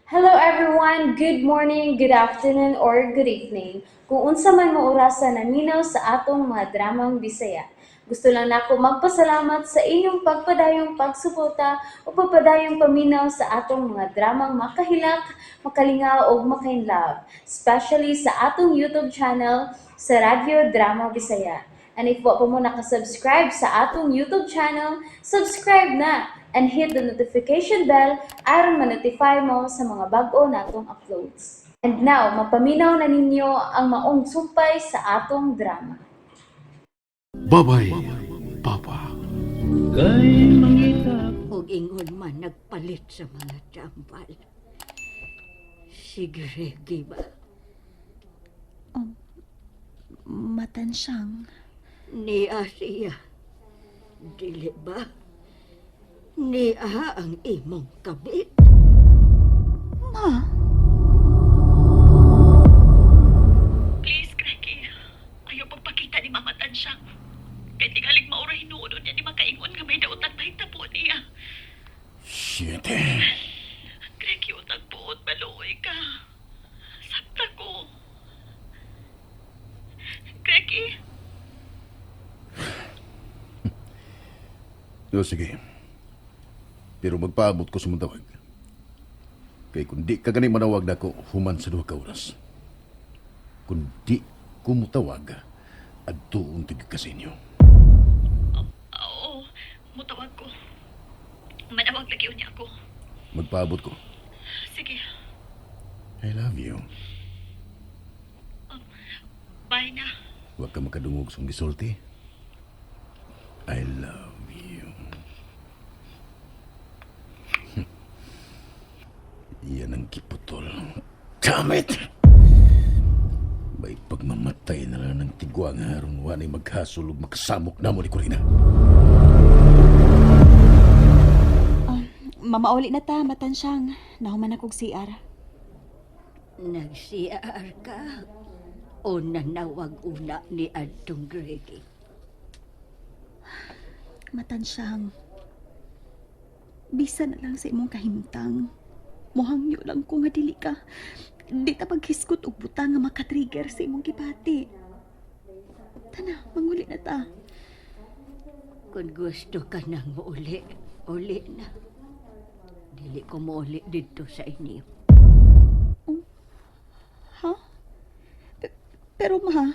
Hello everyone! Good morning, good afternoon, or good evening. Kung unsa man mo orasa naminaw sa atong mga dramang Bisaya. Gusto lang nako magpasalamat sa inyong pagpadayong pagsuporta o pagpadayong paminaw sa atong mga dramang makahilak, makalingaw ug makainlove, especially sa atong YouTube channel sa Radyo Drama Bisaya. And if wa pa mo nakasubscribe sa atong YouTube channel, subscribe na and hit the notification bell aron ma-notify mo sa mga bag-o natong uploads. And now, mapaminaw na ninyo ang maong sumpay sa atong drama. Babay, Papa. Ug ingon man nagpalit sa mga tambal. Si Greggy ba? Matansyang. Niya siya. Dili ba? Niya ang imong kabit. Ma, Please, Greggy. Ayaw pagpakita ni Mama Tansyang. Kay tingalig maura hinuon niya ni makaingon nga may dautan mahitabo niya. Shit. Greggy, utag buot, maluoy ka. Sabta ko. Greggy, O sige. Pero magpaabot ko sa mong tawag. Kay kung di ka gani manawag nako, human sa duha ka oras. Kung di ko mutawag, adtuon tig ka sa inyo. Oo, mutawag ko. Manawag lagi niya ako. Magpaabot ko. Sige, I love you. Bye na. Huwag ka makadungog sa gisulti. I love you. Yan ang kiputol. Damn it! May pagmamatay na lang ng tigwang aron wa na'y maghasol ug makasamok na mo ni Corina. Mamauli na ta, matansyang. Nahuman akong CR. Nag-CR ka. O nanawag una ni Adtong Greggy. Matansyang. Bisa na lang sa imong kahimtang. Muhangyo lang ko nga dili ka. Di ta paghisgot og butang nga makatrigger sa imong gibati. Tana, manguli na ta. Kung gusto ka nang muuli, uli na. Dili ko muuli dito sa inyo. Ha? Pero ma,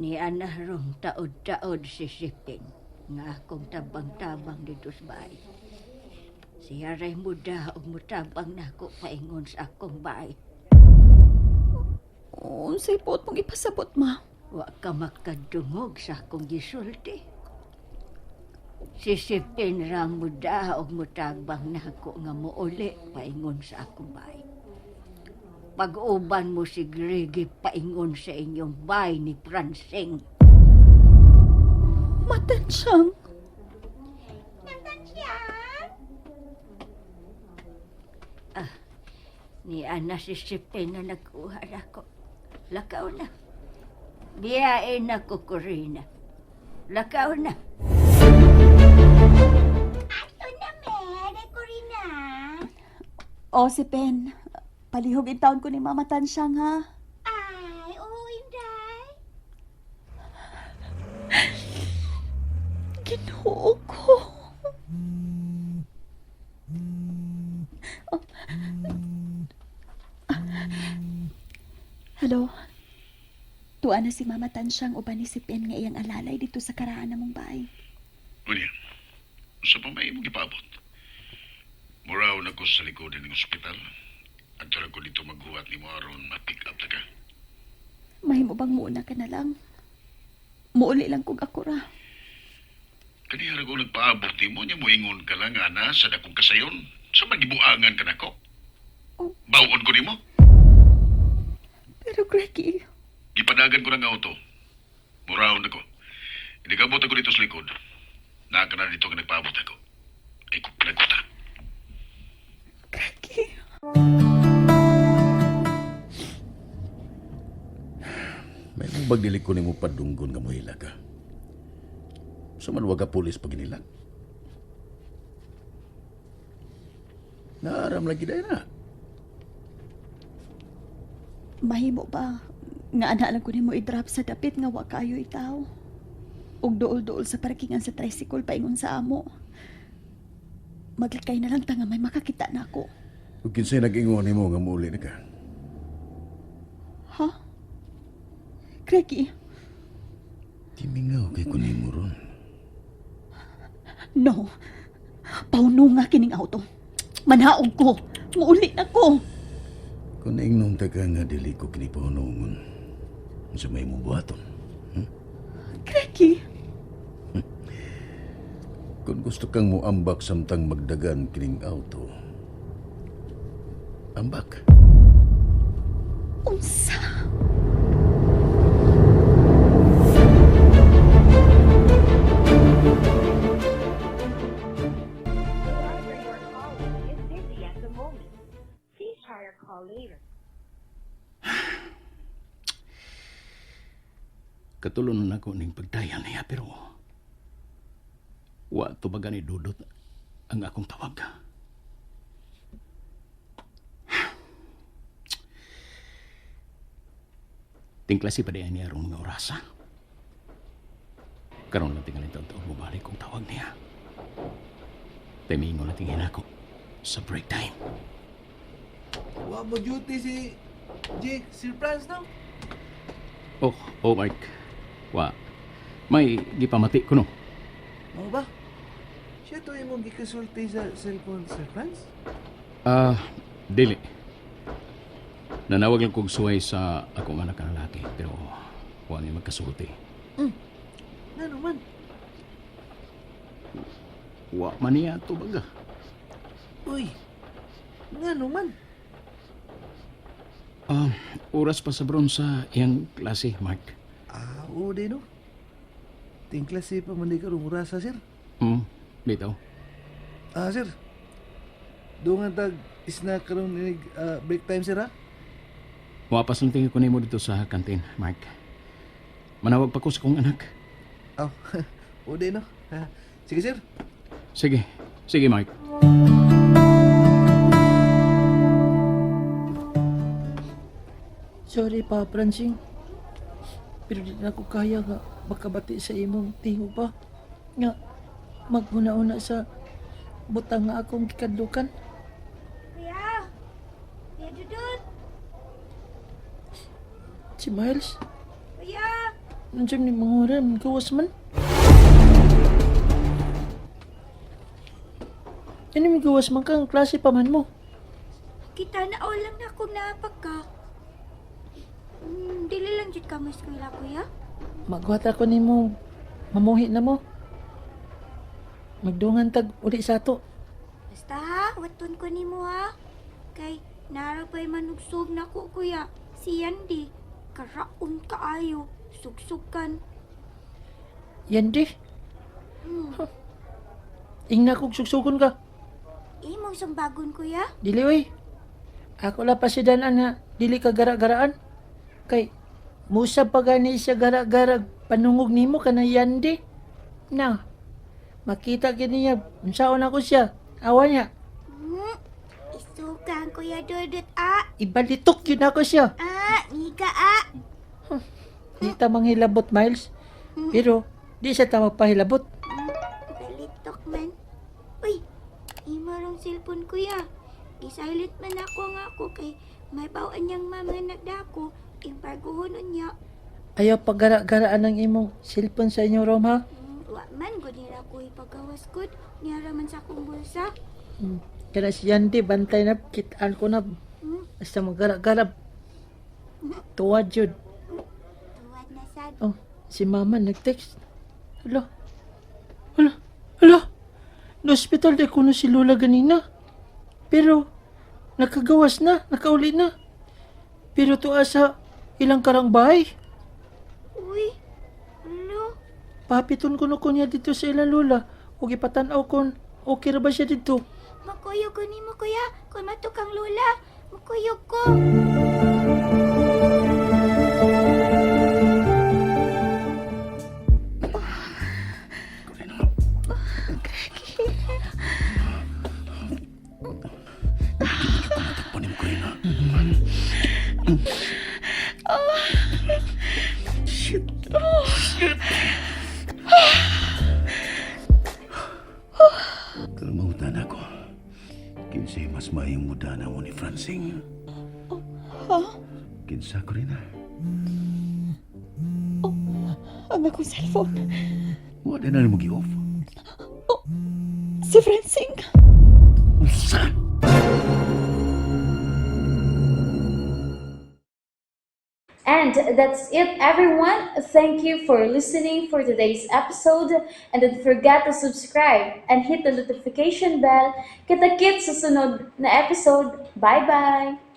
Ni Ana rong taod-taod si Sipin nga akong tabang-tabang dito sa bahay. Siya ray muda og mutabang nako paingon sa akong bahay. Unsay puot mong ipasabot, ma? Wa ka makadungog sa akong gisulti. Si Sipin ra muda og mutabang nako nga muuli paingon sa akong bahay. Pag-uban mo si Greggy paingon sa inyong bahay ni Francing. Matansyang. Ni Ana si Sipin na nagkuha ako. Lakaw na. Biyain na ko, Corina. Lakaw na. O, si Pen. Palihog in taon ko ni Mama Tansyang, ha? Ay, oo, Inday. Ginoo ko. Oh. Hello? Tuwa na si Mama Tansyang uban ni si Pen nga iyang alalay dito sa karaan namong bahay. Unya, sa pamay mo gipaabot. Muraw na ko sa likod ng ospital. At ko dito maghuwat ni mo aron ma-pick up ta ka. Mahimo bang muuna ka na lang? Muuli lang kog ako ra. Kaniya ra ko nagpaabot nimo nya moingon ka lang ana sa dakong kasayon. Sa magibuangan ka nako. Oh. Bawon ko nimo. Pero Greggy, Gipadagan ko ng auto. Muraw na ko. Inigabot ako dito sa likod. Naa ka na dito nga nagpaabot ako. Ay ko pinaguta. Greggy. May mong bagdili ko nimo padunggon nga mohila ka. Sa man wag ka pulis pag inilang. Naaram lagi dahil na. Mahimo ba nga ana lang ko nimo i-drop sa dapit nga wa kaayo itaw. Ug duol-duol sa parkingan sa tricycle paingon sa amo. Maglikay na lang ta nga may makakita na ako. Ug kinsay nag-ingon nimo nga muuli na ka? Ha? Craigie, Timingaw kay ko nimo ron. no. Pauno nga kining auto. Manhaog ko. Muuli na ko. Kung naingnon ta ka nga dili ko kini pahunungon, unsa may imong buhaton? Craigie, Kung gusto kang muambak samtang magdagan kining auto, ambak. unsa? Driver you're calling is busy at the moment. Please try your call later. Katulon na ako ning pagdaya niya pero wa tubagan ni Dudot ang akong tawag. Tingklasi pa diyan niya aron nga orasa. Karon lang tingalin taon mobalik kong tawag niya. Timingo na tingin ako sa break time. Wa mo duty si Jake, Sir Franz, no? Oh, oh Mark. Wa. May gipamati ko no. Mao ba? Siya to imong gikasulti sa cellphone, Sir Franz? Ah, dili. Nanawag lang kog suway sa akong anak nga lalaki, pero wa mi magkasulti. Ngano man? Wa man niya tubaga. Uy, ngano man? Ah, oras pa sa bron sa iyang klase, Mark. Ah, oo di no. Tingklase pa man di karong orasa, sir. Bitaw. Ah, sir. Dungan tag snack karon inig break time, sir, ha? Wapas lang tingin ko nimo dito sa kantin, Mark. Manawag pa ko sa kong anak. Oh, oo di no. Ah, sige, sir. Sige, sige, Mark. Sorry pa, Francing. Pero di na ko kaya nga makabati sa imong tingo pa. Nga, maghuna-una sa butang nga akong gikadlukan. Kuya! Kuya Dudut! Si Miles, Kuya! nandiyan ni Mangura, gawas man. Ano may gawas man ka, ang klase pa man mo. Kita na all lang na akong naapag ka. Dili lang jud ka mo eskwela, kuya. Magwata ko nimo, mamuhi na mo. Magdungan tag uli sa ato. Basta ha, waton ko nimo ha. Kay nara pa'y manugsog na ko, kuya. Si Yandy, karaon kaayo, sugsugan. Yan di. Hmm. Ingna kog sugsugon ka. Imong sumbagon, kuya. Dili oy. Ako la pasidanan nga dili ka gara-garaan. Kay musa pa gani siya gara-gara panungog nimo kana yandi. Na. Makita gid niya unsaon ako siya. Awa niya. Isukan, Kuya Dudut, ah. Ibalitok yun ako siya. Ah, nika, ah. Di ta manghilabot Miles. Pero di siya ta magpahilabot. Balitok man. Uy, imo rong cellphone, kuya. Gisilent man ako nga ako kay may bawaan niyang mama nga nagdako. Imbarguhon niya. Ayaw paggara-garaan ang imong cellphone sa inyong room ha. Wa man gud nila ko ipagawas gud. Niara man sa akong bulsa. Kana si Yandi bantay na kitaan ko na basta magara-gara. Tuwad yun. Tuwad na sad. Oh, si mama nag-text. Hala. Hala. Hala. No-hospital di kuno si Lola ganina. Pero, nakagawas na. Nakauli na. Pero tuwa sa ilang karang bahay. Uy, alo. Papiton kuno ko niya dito sa ilang lola. O ipatanaw kon okay ra ba siya dito. Makuyog ko nimo kuya. Kung matukang lola, makuyog ko. Panim ko rin, ha? Kinsay mas maayong muda na mo ni Francing? Ha? Kinsa ko rin ah. Ang akong cellphone. Wala na mo gi-off. Si Francing. Unsa? And that's it, everyone. Thank you for listening for today's episode. And don't forget to subscribe and hit the notification bell. Kita-kits sa sunod na episode. Bye-bye!